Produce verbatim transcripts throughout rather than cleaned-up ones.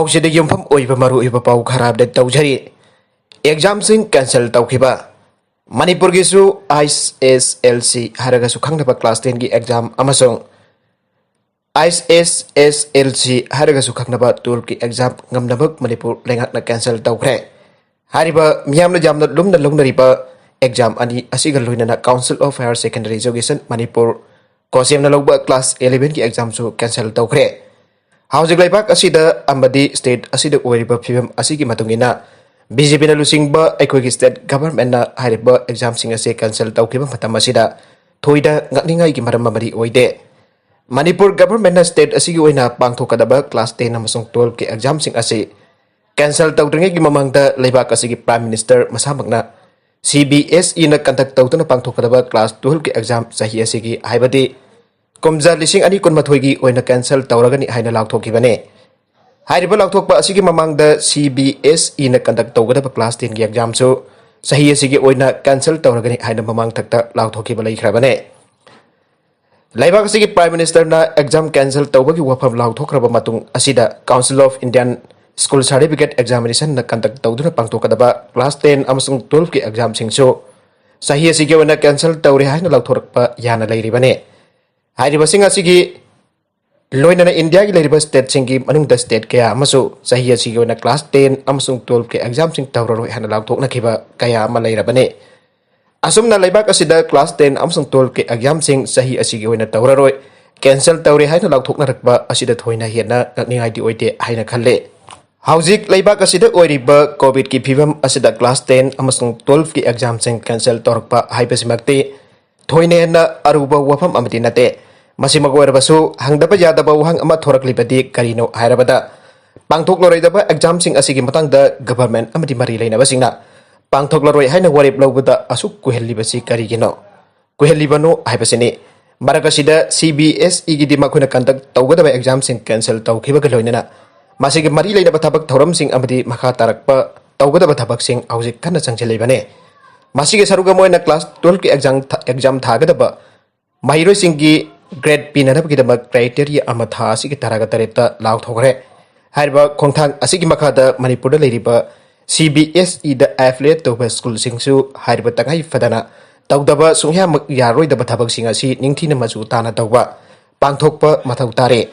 ꯁꯤꯗ ꯌꯨꯝꯐꯝ ꯑꯣꯏꯕ ꯃꯔꯨꯑꯣꯏꯕ ꯄꯥꯎ ꯈꯔ ꯑꯞꯗꯦꯠ ꯇꯧꯖꯔꯤ꯫ ꯑꯦꯛꯖꯥꯝꯁꯤꯡ ꯀꯦꯟꯁꯦꯜ ꯇꯧꯈꯤꯕ꯫ ꯃꯅꯤꯄꯨꯔꯒꯤꯁꯨ ꯑꯥꯏ ꯑꯦꯁ ꯑꯦꯜ ꯁꯤ ꯍꯥꯏꯔꯒꯁꯨ ꯈꯪꯅꯕ ꯀ꯭ꯂꯥꯁ ꯇꯦꯟꯒꯤ ꯑꯦꯛꯖꯥꯝ ꯑꯃꯁꯨꯡ ꯑꯥꯏ ꯑꯦꯁ ꯑꯦꯜ ꯁꯤ ꯍꯥꯏꯔꯒꯁꯨ ꯈꯪꯅꯕ ꯇꯨꯋꯦꯜꯐꯀꯤ ꯑꯦꯛꯖꯥꯝ ꯉꯝꯅꯃꯛ ꯃꯅꯤꯄꯨꯔ ꯂꯩꯉꯥꯛꯅ ꯀꯦꯟꯁꯦꯜ ꯇꯧꯈ꯭ꯔꯦ꯫ ꯍꯥꯏꯔꯤꯕ ꯃꯤꯌꯥꯝꯅ ꯌꯥꯝꯅ ꯂꯨꯝꯅ ꯂꯧꯅꯔꯤꯕ ꯑꯦꯛꯖꯥꯝ ꯑꯅꯤ ꯑꯁꯤꯒ ꯂꯣꯏꯅꯅ Council of Higher Secondary Education Manipur, ꯀꯣꯁꯦꯝꯅ ꯂꯧꯕ ꯀ꯭ꯂꯥꯁ ꯏꯂꯦꯚꯦꯟꯒꯤ ꯑꯦꯛꯖꯥꯝꯁꯨ ꯀꯦꯟꯁꯦꯜ ꯇꯧꯈ꯭ꯔꯦ꯫ ꯍꯧꯖꯤꯛ ꯂꯩꯕꯥꯛ ꯑꯁꯤꯗ ꯑꯃꯗꯤ ꯁ꯭ꯇꯦꯠ ꯑꯁꯤꯗ ꯑꯣꯏꯔꯤꯕ ꯐꯤꯕꯝ ꯑꯁꯤꯒꯤ ꯃꯇꯨꯡ ꯏꯟꯅ ꯕꯤ ꯖꯦ ꯄꯤꯅ ꯂꯨꯆꯤꯡꯕ ꯑꯩꯈꯣꯏꯒꯤ ꯁ꯭ꯇꯦꯠ ꯒꯚꯔꯟꯃꯦꯟꯠꯅ ꯍꯥꯏꯔꯤꯕ ꯑꯦꯛꯖꯥꯝꯁꯤꯡ ꯑꯁꯤ ꯀꯦꯟꯁꯦꯜ ꯇꯧꯈꯤꯕ ꯃꯇꯝ ꯑꯁꯤꯗ ꯊꯣꯏꯅ ꯉꯛꯅꯤꯡꯉꯥꯏꯒꯤ ꯃꯔꯝ ꯑꯃꯗꯤ ꯑꯣꯏꯗꯦ꯫ ꯃꯅꯤꯄꯨꯔ ꯒꯚꯔꯟꯃꯦꯟꯠꯅ ꯁ꯭ꯇꯦꯠ ꯑꯁꯤꯒꯤ ꯑꯣꯏꯅ ꯄꯥꯡꯊꯣꯛꯀꯗꯕ ꯀ꯭ꯂꯥꯁ ꯇꯦꯟ ꯑꯃꯁꯨꯡ ꯇꯨꯋꯦꯜꯐꯀꯤ ꯑꯦꯛꯖꯥꯝꯁꯤꯡ ꯑꯁꯤ ꯀꯦꯟꯁꯦꯜ ꯇꯧꯗ꯭ꯔꯤꯉꯩꯒꯤ ꯃꯃꯥꯡꯗ ꯂꯩꯕꯥꯛ ꯑꯁꯤꯒꯤ ꯄ꯭ꯔꯥꯏꯝ ꯃꯤꯅꯤꯁꯇꯔ ꯃꯁꯥꯃꯛꯅ ꯁꯤ ꯕꯤ ꯑꯦꯁ ꯏꯅ ꯀꯟꯗꯛ ꯇꯧꯗꯨꯅ ꯄꯥꯡꯊꯣꯛꯀꯗꯕ ꯀ꯭ꯂꯥꯁ ꯇꯨꯋꯦꯜꯐꯀꯤ ꯑꯦꯛꯖꯥꯝ ꯆꯍꯤ ꯑꯁꯤꯒꯤ, ꯍꯥꯏꯕꯗꯤ ꯀꯨꯝꯖꯥ ꯂꯤꯁꯤꯡ ꯑꯅꯤ ꯀꯨꯟꯃꯥꯊꯣꯏꯒꯤ ꯑꯣꯏꯅ ꯀꯦꯟꯁꯦꯜ ꯇꯧꯔꯒꯅꯤ ꯍꯥꯏꯅ ꯂꯥꯎꯊꯣꯛꯈꯤꯕꯅꯤ꯫ ꯍꯥꯏꯔꯤꯕ ꯂꯥꯎꯊꯣꯛꯄ ꯑꯁꯤꯒꯤ ꯃꯃꯥꯡꯗ ꯁꯤ ꯕꯤ ꯑꯦꯁ ꯏꯅ ꯀꯟꯗꯛ ꯇꯧꯒꯗꯕ ꯀ꯭ꯂꯥꯁ ꯇꯦꯟꯒꯤ ꯑꯦꯛꯖꯥꯝꯁꯨ ꯆꯍꯤ ꯑꯁꯤꯒꯤ ꯑꯣꯏꯅ ꯀꯦꯟꯁꯦꯜ ꯇꯧꯔꯒꯅꯤ ꯍꯥꯏꯅ ꯃꯃꯥꯡ ꯊꯛꯇ ꯂꯥꯎꯊꯣꯛꯈꯤꯕ ꯂꯩꯈ꯭ꯔꯕꯅꯤ꯫ ꯂꯩꯕꯥꯛ ꯑꯁꯤꯒꯤ ꯄ꯭ꯔꯥꯏꯝ ꯃꯤꯅꯤꯁꯇꯔꯅ ꯑꯦꯛꯖꯥꯝ ꯀꯦꯟꯁꯦꯜ ꯇꯧꯕꯒꯤ ꯋꯥꯐꯝ ꯂꯥꯎꯊꯣꯛꯈ꯭ꯔꯕ ꯃꯇꯨꯡ ꯑꯁꯤꯗ Council of Indian School Certificate Examinationꯅ ꯀꯟꯗꯛ ꯇꯧꯗꯨꯅ ꯄꯥꯡꯊꯣꯛꯀꯗꯕ ꯀ꯭ꯂꯥꯁ ꯇꯦꯟ ꯑꯃꯁꯨꯡ ꯇꯨꯋꯦꯜꯐꯀꯤ ꯑꯦꯛꯖꯥꯝꯁꯤꯡꯁꯨ ꯆꯍꯤ ꯑꯁꯤꯒꯤ ꯑꯣꯏꯅ ꯀꯦꯟꯁꯦꯜ ꯇꯧꯔꯦ ꯍꯥꯏꯅ ꯂꯥꯎꯊꯣꯔꯛꯄ ꯌꯥꯅ ꯂꯩꯔꯤꯕꯅꯤ꯫ ꯍꯥꯏꯔꯤꯕꯁꯤꯡ ꯑꯁꯤꯒꯤ ꯂꯣꯏꯅꯅ ꯏꯟꯗꯤꯌꯥꯒꯤ ꯂꯩꯔꯤꯕ ꯁ꯭ꯇꯦꯠꯁꯤꯡꯒꯤ ꯃꯅꯨꯡꯗ ꯁ꯭ꯇꯦꯠ ꯀꯌꯥ ꯑꯃꯁꯨ ꯆꯍꯤ ꯑꯁꯤꯒꯤ ꯑꯣꯏꯅ ꯀ꯭ꯂꯥꯁ ꯇꯦꯟ ꯑꯃꯁꯨꯡ ꯇꯨꯋꯦꯜꯐꯀꯤ ꯑꯦꯛꯖꯥꯝꯁꯤꯡ ꯇꯧꯔꯔꯣꯏ ꯍꯥꯏꯅ ꯂꯥꯎꯊꯣꯛꯅꯈꯤꯕ ꯀꯌꯥ ꯑꯃ ꯂꯩꯔꯕꯅꯤ꯫ ꯑꯁꯨꯝꯅ ꯂꯩꯕꯥꯛ ꯑꯁꯤꯗ ꯀ꯭ꯂꯥꯁ ꯇꯦꯟ ꯑꯃꯁꯨꯡ ꯇꯨꯋꯦꯜꯐꯀꯤ ꯑꯦꯛꯖꯥꯝꯁꯤꯡ ꯆꯍꯤ ꯑꯁꯤꯒꯤ ꯑꯣꯏꯅ ꯇꯧꯔꯔꯣꯏ, ꯀꯦꯟꯁꯦꯜ ꯇꯧꯔꯦ ꯍꯥꯏꯅ ꯂꯥꯎꯊꯣꯛꯅꯔꯛꯄ ꯑꯁꯤꯗ ꯊꯣꯏꯅ ꯍꯦꯟꯅ ꯉꯛꯅꯤꯡꯉꯥꯏꯗꯤ ꯑꯣꯏꯗꯦ ꯍꯥꯏꯅ ꯈꯜꯂꯤ꯫ ꯍꯧꯖꯤꯛ ꯂꯩꯕꯥꯛ ꯑꯁꯤꯗ ꯑꯣꯏꯔꯤꯕ ꯀꯣꯚꯤꯗꯀꯤ ꯐꯤꯕꯝ ꯑꯁꯤꯗ ꯀ꯭ꯂꯥꯁ ꯇꯦꯟ ꯑꯃꯁꯨꯡ ꯇꯨꯋꯦꯜꯐꯀꯤ ꯑꯦꯛꯖꯥꯝꯁꯤꯡ ꯀꯦꯟꯁꯦꯜ ꯇꯧꯔꯛꯄ ꯍꯥꯏꯕꯁꯤꯃꯛꯇꯤ ꯊꯣꯏꯅ ꯍꯦꯟꯅ ꯑꯔꯨꯕ ꯋꯥꯐꯝ ꯑꯃꯗꯤ ꯅꯠꯇꯦ꯫ ꯃꯁꯤꯃꯛ ꯑꯣꯏꯔꯕꯁꯨ ꯍꯪꯗꯕ ꯌꯥꯗꯕ ꯋꯥꯍꯪ ꯑꯃ ꯊꯣꯔꯛꯂꯤꯕꯗꯤ ꯀꯔꯤꯅꯣ ꯍꯥꯏꯔꯕꯗ, ꯄꯥꯡꯊꯣꯛꯂꯔꯣꯏꯗꯕ ꯑꯦꯛꯖꯥꯝꯁꯤꯡ ꯑꯁꯤꯒꯤ ꯃꯇꯥꯡꯗ ꯒꯚꯔꯟꯃꯦꯟꯠ ꯑꯃꯗꯤ ꯃꯔꯤ ꯂꯩꯅꯕꯁꯤꯡꯅ ꯄꯥꯡꯊꯣꯛꯂꯔꯣꯏ ꯍꯥꯏꯅ ꯋꯥꯔꯦꯞ ꯂꯧꯕꯗ ꯑꯁꯨꯛ ꯀꯨꯏꯍꯜꯂꯤꯕꯁꯤ ꯀꯔꯤꯒꯤꯅꯣ? ꯀꯨꯏꯍꯜꯂꯤꯕꯅꯣ ꯍꯥꯏꯕꯁꯤꯅꯤ꯫ ꯃꯔꯛ ꯑꯁꯤꯗ ꯁꯤ ꯕꯤ ꯑꯦꯁ ꯏꯒꯤꯗꯤ ꯃꯈꯣꯏꯅ ꯀꯟꯗꯛ ꯇꯧꯒꯗꯕ ꯑꯦꯛꯖꯥꯝꯁꯤꯡ ꯀꯦꯟꯁꯦꯜ ꯇꯧꯈꯤꯕꯒ ꯂꯣꯏꯅꯅ ꯃꯁꯤꯒꯤ ꯃꯔꯤ ꯂꯩꯅꯕ ꯊꯕꯛ ꯊꯧꯔꯝꯁꯤꯡ ꯑꯃꯗꯤ ꯃꯈꯥ ꯇꯥꯔꯛꯄ ꯇꯧꯒꯗꯕ ꯊꯕꯛꯁꯤꯡ ꯍꯧꯖꯤꯛ ꯀꯟꯅ ꯆꯪꯁꯤꯜꯂꯤꯕꯅꯤ꯫ ꯃꯁꯤꯒꯤ ꯁꯔꯨꯛ ꯑꯃ ꯑꯣꯏꯅ ꯀ꯭ꯂꯥꯁ ꯇꯨꯋꯦꯜꯐꯀꯤ ꯑꯦꯛꯖꯥꯝ ꯊꯥ-, ꯑꯦꯛꯖꯥꯝ ꯊꯥꯒꯗꯕ ꯃꯍꯩꯔꯣꯏꯁꯤꯡꯒꯤ ꯒ꯭ꯔꯦꯗ ꯄꯤꯅꯅꯕꯒꯤꯗꯃꯛ ꯀ꯭ꯔꯥꯏꯇꯦꯔꯤꯌꯥ ꯑꯃ ꯊꯥ ꯑꯁꯤꯒꯤ ꯇꯔꯥꯒ ꯇꯔꯦꯠꯇ ꯂꯥꯎꯊꯣꯛꯈ꯭ꯔꯦ꯫ ꯍꯥꯏꯔꯤꯕ ꯈꯣꯡꯊꯥꯡ ꯑꯁꯤꯒꯤ ꯃꯈꯥꯗ ꯃꯅꯤꯄꯨꯔꯗ ꯂꯩꯔꯤꯕ ꯁꯤ ꯕꯤ ꯑꯦꯁ ꯏꯗ ꯑꯦꯐꯤꯂꯤꯌꯦꯠ ꯇꯧꯕ ꯁ꯭ꯀꯨꯜꯁꯤꯡꯁꯨ ꯍꯥꯏꯔꯤꯕ ꯇꯉꯥꯏ ꯐꯗꯅ ꯇꯧꯗꯕ ꯁꯨꯡꯌꯥꯃꯛ ꯌꯥꯔꯣꯏꯗꯕ ꯊꯕꯛꯁꯤꯡ ꯑꯁꯤ ꯅꯤꯡꯊꯤꯅ ꯃꯆꯨ ꯇꯥꯅ ꯇꯧꯕ, ꯄꯥꯡꯊꯣꯛꯄ ꯃꯊꯧ ꯇꯥꯔꯦ꯫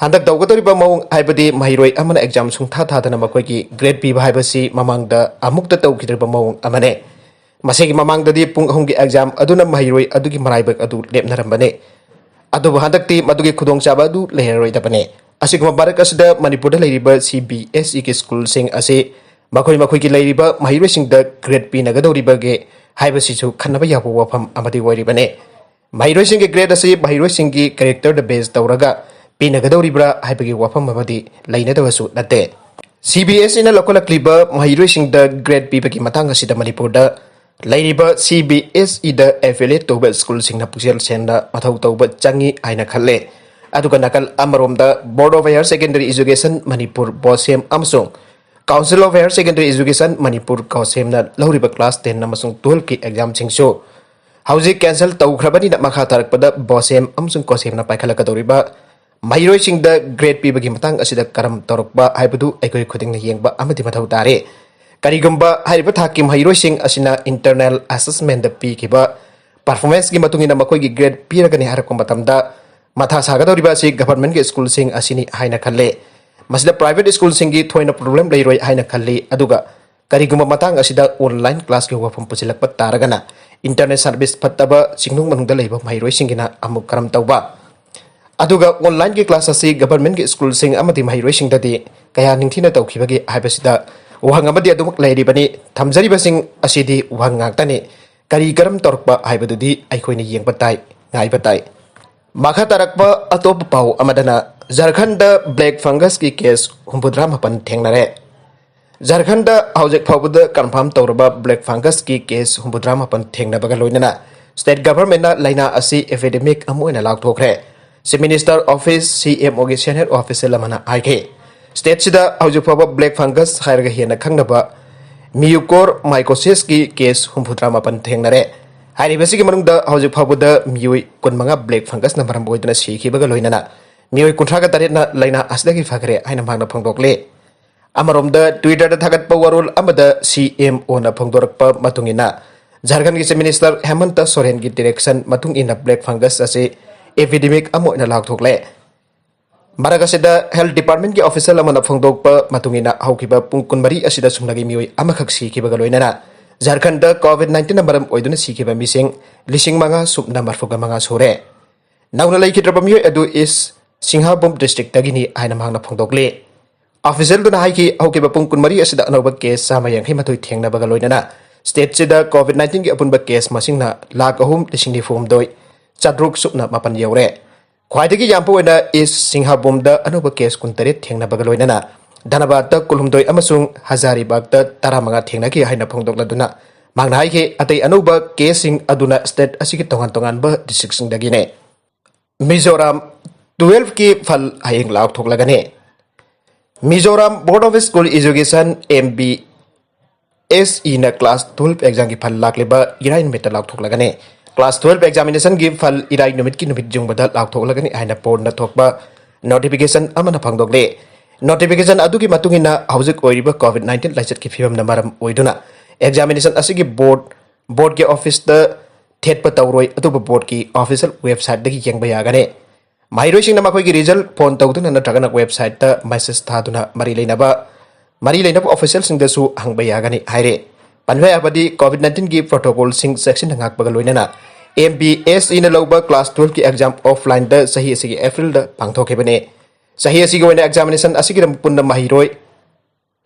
ꯍꯟꯗꯛ ꯇꯧꯒꯗꯧꯔꯤꯕ ꯃꯑꯣꯡ ꯍꯥꯏꯕꯗꯤ ꯃꯍꯩꯔꯣꯏ ꯑꯃꯅ ꯑꯦꯛꯖꯥꯝ ꯁꯨꯡꯊꯥ ꯊꯥꯗꯅ ꯃꯈꯣꯏꯒꯤ ꯒ꯭ꯔꯦꯗ ꯄꯤꯕ ꯍꯥꯏꯕꯁꯤ ꯃꯃꯥꯡꯗ ꯑꯃꯨꯛꯇ ꯇꯧꯈꯤꯗ꯭ꯔꯤꯕ ꯃꯑꯣꯡ ꯑꯃꯅꯤ꯫ ꯃꯁꯤꯒꯤ ꯃꯃꯥꯡꯗꯗꯤ ꯄꯨꯡ ꯑꯍꯨꯝꯒꯤ ꯑꯦꯛꯖꯥꯝ ꯑꯗꯨꯅ ꯃꯍꯩꯔꯣꯏ ꯑꯗꯨꯒꯤ ꯃꯔꯥꯏꯕꯛ ꯑꯗꯨ ꯂꯦꯞꯅꯔꯝꯕꯅꯤ꯫ ꯑꯗꯨꯕꯨ ꯍꯟꯗꯛꯇꯤ ꯃꯗꯨꯒꯤ ꯈꯨꯗꯣꯡꯆꯥꯕ ꯑꯗꯨ ꯂꯩꯔꯔꯣꯏꯗꯕꯅꯤ꯫ ꯑꯁꯤꯒꯨꯝꯕ ꯃꯔꯛ ꯑꯁꯤꯗ ꯃꯅꯤꯄꯨꯔꯗ ꯂꯩꯔꯤꯕ ꯁꯤ ꯕꯤ ꯑꯦꯁ ꯏꯒꯤ ꯁ꯭ꯀꯨꯜꯁꯤꯡ ꯑꯁꯤ ꯃꯈꯣꯏ ꯃꯈꯣꯏꯒꯤ ꯂꯩꯔꯤꯕ ꯃꯍꯩꯔꯣꯏꯁꯤꯡꯗ ꯒ꯭ꯔꯦꯗ ꯄꯤꯅꯒꯗꯧꯔꯤꯕꯒꯦ ꯍꯥꯏꯕꯁꯤꯁꯨ ꯈꯟꯅꯕ ꯌꯥꯕ ꯋꯥꯐꯝ ꯑꯃꯗꯤ ꯑꯣꯏꯔꯤꯕꯅꯤ꯫ ꯃꯍꯩꯔꯣꯏꯁꯤꯡꯒꯤ ꯒ꯭ꯔꯦꯗ ꯑꯁꯤ ꯃꯍꯩꯔꯣꯏꯁꯤꯡꯒꯤ ꯀꯦꯔꯦꯛꯇꯔꯗ ꯕꯦꯖ ꯇꯧꯔꯒ ꯄꯤꯅꯒꯗꯧꯔꯤꯕ꯭ꯔꯥ ꯍꯥꯏꯕꯒꯤ ꯋꯥꯐꯝ ꯑꯃꯗꯤ ꯂꯩꯅꯗꯕꯁꯨ ꯅꯠꯇꯦ꯫ ꯁꯤ ꯕꯤ ꯑꯦꯁ ꯏꯅ ꯂꯧꯈꯠꯂꯛꯂꯤꯕ ꯃꯍꯩꯔꯣꯏꯁꯤꯡꯗ ꯒ꯭ꯔꯦꯗ ꯄꯤꯕꯒꯤ ꯃꯇꯥꯡ ꯑꯁꯤꯗ ꯃꯅꯤꯄꯨꯔꯗ ꯂꯩꯔꯤꯕ ꯁꯤ ꯕꯤ ꯑꯦꯁ ꯏꯗ ꯑꯦꯐꯤꯂꯤꯌꯦꯠ ꯇꯧꯕ ꯁ꯭ꯀꯨꯜꯁꯤꯡꯅ ꯄꯨꯛꯆꯦꯜ ꯁꯦꯡꯅ ꯃꯊꯧ ꯇꯧꯕ ꯆꯪꯏ ꯍꯥꯏꯅ ꯈꯜꯂꯦ꯫ ꯑꯗꯨꯒ ꯅꯥꯀꯜ ꯑꯃꯔꯣꯝꯗ Board of Higher Secondary Education Manipur, ꯕꯣꯁꯦꯝ, ꯑꯃꯁꯨꯡ Council of Higher Secondary Education Manipur, ꯀꯣꯁꯦꯝꯅ ꯂꯧꯔꯤꯕ ꯀ꯭ꯂꯥꯁ ꯇꯦꯟ ꯑꯃꯁꯨꯡ ꯇꯨꯋꯦꯜꯐꯀꯤ ꯑꯦꯛꯖꯥꯝꯁꯤꯡꯁꯨ ꯍꯧꯖꯤꯛ ꯀꯦꯟꯁꯦꯜ ꯇꯧꯈ꯭ꯔꯕꯅꯤꯅ ꯃꯈꯥ ꯇꯥꯔꯛꯄꯗ ꯕꯣꯁꯦꯝ ꯑꯃꯁꯨꯡ ꯀꯣꯁꯦꯝꯅ ꯄꯥꯏꯈꯠꯂꯛꯀꯗꯧꯔꯤꯕ ꯃꯍꯩꯔꯣꯏꯁꯤꯡꯗ ꯒ꯭ꯔꯦꯗ ꯄꯤꯕꯒꯤ ꯃꯇꯥꯡ ꯑꯁꯤꯗ ꯀꯔꯝ ꯇꯧꯔꯛꯄ ꯍꯥꯏꯕꯗꯨ ꯑꯩꯈꯣꯏ ꯈꯨꯗꯤꯡꯅ ꯌꯦꯡꯕ ꯑꯃꯗꯤ ꯃꯊꯧ ꯇꯥꯔꯦ꯫ ꯀꯔꯤꯒꯨꯝꯕ ꯍꯥꯏꯔꯤꯕ ꯊꯥꯛꯀꯤ ꯃꯍꯩꯔꯣꯏꯁꯤꯡ ꯑꯁꯤꯅ ꯏꯟꯇꯔꯅꯦꯜ ꯑꯦꯁꯦꯁꯃꯦꯟꯗ ꯄꯤꯈꯤꯕ ꯄꯔꯐꯣꯔꯃꯦꯟꯁꯀꯤ ꯃꯇꯨꯡ ꯏꯟꯅ ꯃꯈꯣꯏꯒꯤ ꯒ꯭ꯔꯦꯗ ꯄꯤꯔꯒꯅꯤ ꯍꯥꯏꯔꯛꯄ ꯃꯇꯝꯗ ꯃꯊꯥ ꯁꯥꯒꯗꯧꯔꯤꯕ ꯑꯁꯤ ꯒꯚꯔꯟꯃꯦꯟꯠꯀꯤ ꯁ꯭ꯀꯨꯜꯁꯤꯡ ꯑꯁꯤꯅꯤ ꯍꯥꯏꯅ ꯈꯜꯂꯦ꯫ ꯃꯁꯤꯗ ꯄ꯭ꯔꯥꯏꯚꯦꯠ ꯁ꯭ꯀꯨꯜꯁꯤꯡꯒꯤ ꯊꯣꯏꯅ ꯄ꯭ꯔꯣꯕ꯭ꯂꯦꯝ ꯂꯩꯔꯣꯏ ꯍꯥꯏꯅ ꯈꯜꯂꯤ꯫ ꯑꯗꯨꯒ ꯀꯔꯤꯒꯨꯝꯕ ꯃꯇꯥꯡ ꯑꯁꯤꯗ ꯑꯣꯟꯂꯥꯏꯟ ꯀ꯭ꯂꯥꯁꯀꯤ ꯋꯥꯐꯝ ꯄꯨꯁꯤꯜꯂꯛꯄ ꯇꯥꯔꯒꯅ ꯏꯟꯇꯔꯅꯦꯠ ꯁꯥꯔꯚꯤꯁ ꯐꯠꯇꯕ ꯆꯤꯡꯅꯨꯡ ꯃꯅꯨꯡꯗ ꯂꯩꯕ ꯃꯍꯩꯔꯣꯏꯁꯤꯡꯒꯤꯅ ꯑꯃꯨꯛ ꯀꯔꯝ ꯇꯧꯕ? ꯑꯗꯨꯒ ꯑꯣꯟꯂꯥꯏꯟꯒꯤ ꯀ꯭ꯂꯥꯁ ꯑꯁꯤ ꯒꯚꯔꯟꯃꯦꯟꯠꯀꯤ ꯁ꯭ꯀꯨꯜꯁꯤꯡ ꯑꯃꯗꯤ ꯃꯍꯩꯔꯣꯏꯁꯤꯡꯗꯗꯤ ꯀꯌꯥ ꯅꯤꯡꯊꯤꯅ ꯇꯧꯈꯤꯕꯒꯦ ꯍꯥꯏꯕꯁꯤꯗ ꯋꯥꯍꯪ ꯑꯃꯗꯤ ꯑꯗꯨꯃꯛ ꯂꯩꯔꯤꯕꯅꯤ꯫ ꯊꯝꯖꯔꯤꯕꯁꯤꯡ ꯑꯁꯤꯗꯤ ꯋꯥꯍꯪ ꯉꯥꯛꯇꯅꯤ꯫ ꯀꯔꯤ ꯀꯔꯝ ꯇꯧꯔꯛꯄ ꯍꯥꯏꯕꯗꯨꯗꯤ ꯑꯩꯈꯣꯏꯅ ꯌꯦꯡꯕ ꯇꯥꯏ, ꯉꯥꯏꯕ ꯇꯥꯏ꯫ ꯃꯈꯥ ꯇꯥꯔꯛꯄ ꯑꯇꯣꯞꯄ ꯄꯥꯎ ꯑꯃꯗꯅ ꯖꯔꯈꯟꯗ ꯕ꯭ꯂꯦꯛ ꯐꯪꯒꯁꯀꯤ ꯀꯦꯁ ꯍꯨꯝꯐꯨꯇꯔꯥ ꯃꯥꯄꯟ ꯊꯦꯡꯅꯔꯦ꯫ ꯖꯔꯈꯟꯗ ꯍꯧꯖꯤꯛ ꯐꯥꯎꯕꯗ ꯀꯟꯐꯥꯔꯝ ꯇꯧꯔꯕ ꯕ꯭ꯂꯦꯛ ꯐꯪꯒꯁꯀꯤ ꯀꯦꯁ ꯍꯨꯝꯐꯨꯇꯔꯥ ꯃꯥꯄꯟ ꯊꯦꯡꯅꯕꯒ ꯂꯣꯏꯅꯅ ꯁ꯭ꯇꯦꯠ ꯒꯚꯔꯟꯃꯦꯟꯠꯅ ꯂꯥꯏꯅꯥ ꯑꯁꯤ ꯑꯦꯄꯤꯗꯦꯃꯤꯛ ꯑꯃ ꯑꯣꯏꯅ ꯂꯥꯎꯊꯣꯛꯈ꯭ꯔꯦ꯫ ꯆꯤꯐ ꯃꯤꯅꯤꯁꯇꯔ ꯑꯣꯐꯤꯁ, ꯁꯤ ꯑꯦꯝ ꯑꯣꯒꯤ ꯁꯦꯅꯤꯌꯔ ꯑꯣꯐꯤꯁꯤꯌꯦꯜ ꯑꯃꯅ ꯍꯥꯏꯈꯤ꯫ ꯁ꯭ꯇꯦꯠꯁꯤꯗ ꯍꯧꯖꯤꯛ ꯐꯥꯎꯕ ꯕ꯭ꯂꯦꯛ ꯐꯪꯒꯁ ꯍꯥꯏꯔꯒ ꯍꯦꯟꯅ ꯈꯪꯅꯕ ꯃ꯭ꯌꯨꯀꯣꯔ ꯃꯥꯏꯀꯣꯁꯤꯁꯀꯤ ꯀꯦꯁ ꯍꯨꯝꯐꯨꯇꯔꯥ ꯃꯥꯄꯟ ꯊꯦꯡꯅꯔꯦ꯫ ꯍꯥꯏꯔꯤꯕꯁꯤꯒꯤ ꯃꯅꯨꯡꯗ ꯍꯧꯖꯤꯛ ꯐꯥꯎꯕꯗ ꯃꯤꯑꯣꯏ ꯀꯨꯟꯃꯉꯥ ꯕ꯭ꯂꯦꯛ ꯐꯪꯒꯁꯅ ꯃꯔꯝ ꯑꯣꯏꯗꯨꯅ ꯁꯤꯈꯤꯕꯒ ꯂꯣꯏꯅꯅ ꯃꯤꯑꯣꯏ ꯀꯨꯟꯊ꯭ꯔꯥꯒ ꯇꯔꯦꯠꯅ ꯂꯥꯏꯅꯥ ꯑꯁꯤꯗꯒꯤ ꯐꯈ꯭ꯔꯦ ꯍꯥꯏꯅ ꯃꯍꯥꯛꯅ ꯐꯣꯡꯗꯣꯛꯂꯤ꯫ ꯑꯃꯔꯣꯝꯗ Twitter-ꯗ ꯊꯥꯒꯠꯄ ꯋꯥꯔꯣꯜ ꯑꯃꯗ CMO-ꯅ ꯐꯣꯡꯗꯣꯔꯛꯄ ꯃꯇꯨꯡ ꯏꯟꯅ, ꯖꯥꯔꯈꯟꯒꯤ Chief Minister ꯍꯦꯃꯟꯇ ꯁꯣꯔꯦꯟꯒꯤ direction ꯃꯇꯨꯡ ꯏꯟꯅ black fungus ꯑꯁꯤ epidemic ꯑꯃ ꯑꯣꯏꯅ ꯂꯥꯎꯊꯣꯛꯂꯦ꯫ ꯃꯔꯛ ꯑꯁꯤꯗ Health Department-ꯀꯤ official ꯑꯃꯅ ꯐꯣꯡꯗꯣꯛꯄ ꯃꯇꯨꯡ ꯏꯟꯅ, ꯍꯧꯈꯤꯕ ꯄꯨꯡ ꯀꯨꯟꯃꯔꯤ ꯑꯁꯤꯗ ꯁꯨꯞꯅꯒꯤ ꯃꯤꯑꯣꯏ ꯑꯃꯈꯛ ꯁꯤꯈꯤꯕꯒ ꯂꯣꯏꯅꯅ ꯖꯥꯔꯈꯟꯗ COVID nineteen-ꯅ ꯃꯔꯝ ꯑꯣꯏꯗꯨꯅ ꯁꯤꯈꯤꯕ ꯃꯤꯁꯤꯡ ꯂꯤꯁꯤꯡ ꯃꯉꯥ ꯁꯨꯞꯅ ꯃꯔꯤꯐꯨꯒ ꯃꯉꯥ ꯁꯨꯔꯦ꯫ ꯅꯧꯅ ꯂꯩꯈꯤꯗ꯭ꯔꯕ ꯃꯤꯑꯣꯏ ꯑꯗꯨ East Singhabhum district-ꯇꯒꯤꯅꯤ ꯍꯥꯏꯅ ꯃꯍꯥꯛꯅ ꯐꯣꯡꯗꯣꯛꯂꯤ꯫ Official-ꯗꯨꯅ ꯍꯥꯏꯈꯤ, ꯍꯧꯈꯤꯕ ꯄꯨꯡ ꯀꯨꯟꯃꯔꯤ ꯑꯁꯤꯗ ꯑꯅꯧꯕ case ꯆꯥꯝꯃ ꯌꯥꯡꯈꯩ ꯃꯥꯊꯣꯏ ꯊꯦꯡꯅꯕꯒ ꯂꯣꯏꯅꯅ state-ꯁꯤꯗ COVID nineteen-ꯒꯤ ꯑꯄꯨꯟꯕ case ꯃꯁꯤꯡꯅ ꯂꯥꯈ ꯑꯍꯨꯝ ꯂꯤꯁꯤꯡ ꯅꯤꯐꯨ ꯍꯨꯝꯗꯣꯏ ꯆꯥꯇ꯭ꯔꯨꯛ ꯁꯨꯞꯅ ꯃꯥꯄꯟ ꯌꯧꯔꯦ꯫ ꯈ꯭ꯋꯥꯏꯗꯒꯤ ꯌꯥꯝꯕ ꯑꯣꯏꯅ East Singhabhum-ꯗ ꯑꯅꯧꯕ case ꯀꯨꯟꯇꯔꯦꯠ ꯊꯦꯡꯅꯕꯒ ꯂꯣꯏꯅꯅ ꯙꯅꯕꯥꯗꯇ ꯀꯨꯟꯍꯨꯝꯗꯣꯏ ꯑꯃꯁꯨꯡ ꯍꯖꯥꯔꯤꯕꯥꯒꯇ ꯇꯔꯥꯃꯉꯥ ꯊꯦꯡꯅꯈꯤ ꯍꯥꯏꯅ ꯐꯣꯡꯗꯣꯛꯂꯗꯨꯅ, ꯃꯍꯥꯛꯅ ꯍꯥꯏꯈꯤ, ꯑꯇꯩ ꯑꯅꯧꯕ case-ꯁꯤꯡ ꯑꯗꯨꯅ state ꯑꯁꯤꯒꯤ ꯇꯣꯉꯥꯟ ꯇꯣꯉꯥꯟꯕ district-ꯁꯤꯡꯗꯒꯤꯅꯤ꯫ ꯃꯤꯖꯣꯔꯥꯝ twelve-ꯀꯤ ꯐꯜ ꯍꯌꯦꯡ ꯂꯥꯎꯊꯣꯛꯂꯒꯅꯤ꯫ Mizoram Board of School Education, MBSE-ꯅ class twelve exam-ꯒꯤ ꯐꯜ ꯂꯥꯛꯂꯤꯕ ꯏꯔꯥꯏ ꯅꯨꯃꯤꯠꯇ ꯂꯥꯎꯊꯣꯛꯂꯒꯅꯤ꯫ Class twelve examination-ꯒꯤ ꯐꯜ ꯏꯔꯥꯏ ꯅꯨꯃꯤꯠꯀꯤ ꯅꯨꯃꯤꯠ ꯌꯨꯡꯕꯗ ꯂꯥꯎꯊꯣꯛꯂꯒꯅꯤ ꯍꯥꯏꯅ board-ꯅ ꯊꯣꯛꯄ notification ꯑꯃꯅ ꯐꯣꯡꯗꯣꯛꯂꯤ꯫ Notification ꯑꯗꯨꯒꯤ ꯃꯇꯨꯡ ꯏꯟꯅ, ꯍꯧꯖꯤꯛ ꯑꯣꯏꯔꯤꯕ COVID nineteen ꯂꯥꯏꯆꯠꯀꯤ ꯐꯤꯕꯝꯅ ꯃꯔꯝ ꯑꯣꯏꯗꯨꯅ examination ꯑꯁꯤꯒꯤ board, board-ꯀꯤ office-ꯇ ꯊꯦꯠꯄ ꯇꯧꯔꯣꯏ, ꯑꯗꯨꯕꯨ board-ꯀꯤ official website-ꯇꯒꯤ ꯌꯦꯡꯕ ꯌꯥꯒꯅꯤ꯫ ꯃꯍꯩꯔꯣꯏꯁꯤꯡꯅ ꯃꯈꯣꯏꯒꯤ result phone ꯇꯧꯗꯨꯅ ꯅꯠꯇ꯭ꯔꯒꯅ website-ꯇ message ꯊꯥꯗꯨꯅ ꯃꯔꯤ ꯂꯩꯅꯕ, ꯃꯔꯤ ꯂꯩꯅꯕ official-ꯁꯤꯡꯗꯁꯨ ꯍꯪꯕ ꯌꯥꯒꯅꯤ ꯍꯥꯏꯔꯦ꯫ ꯄꯟꯕ ꯌꯥꯕꯗꯤ, COVID nineteen-ꯒꯤ protocol-ꯁꯤꯡ ꯆꯦꯛꯁꯤꯟꯅ ꯉꯥꯛꯄꯒ ꯂꯣꯏꯅꯅ MBSE-ꯅ ꯂꯧꯕ class twelve-ꯀꯤ exam offline-ꯗ ꯆꯍꯤ ꯑꯁꯤꯒꯤ April-ꯗ ꯄꯥꯡꯊꯣꯛꯈꯤꯕꯅꯤ꯫ ꯆꯍꯤ ꯑꯁꯤꯒꯤ ꯑꯣꯏꯅ examination ꯑꯁꯤꯒꯤꯗꯃꯛ ꯄꯨꯟꯅ ꯃꯍꯩꯔꯣꯏ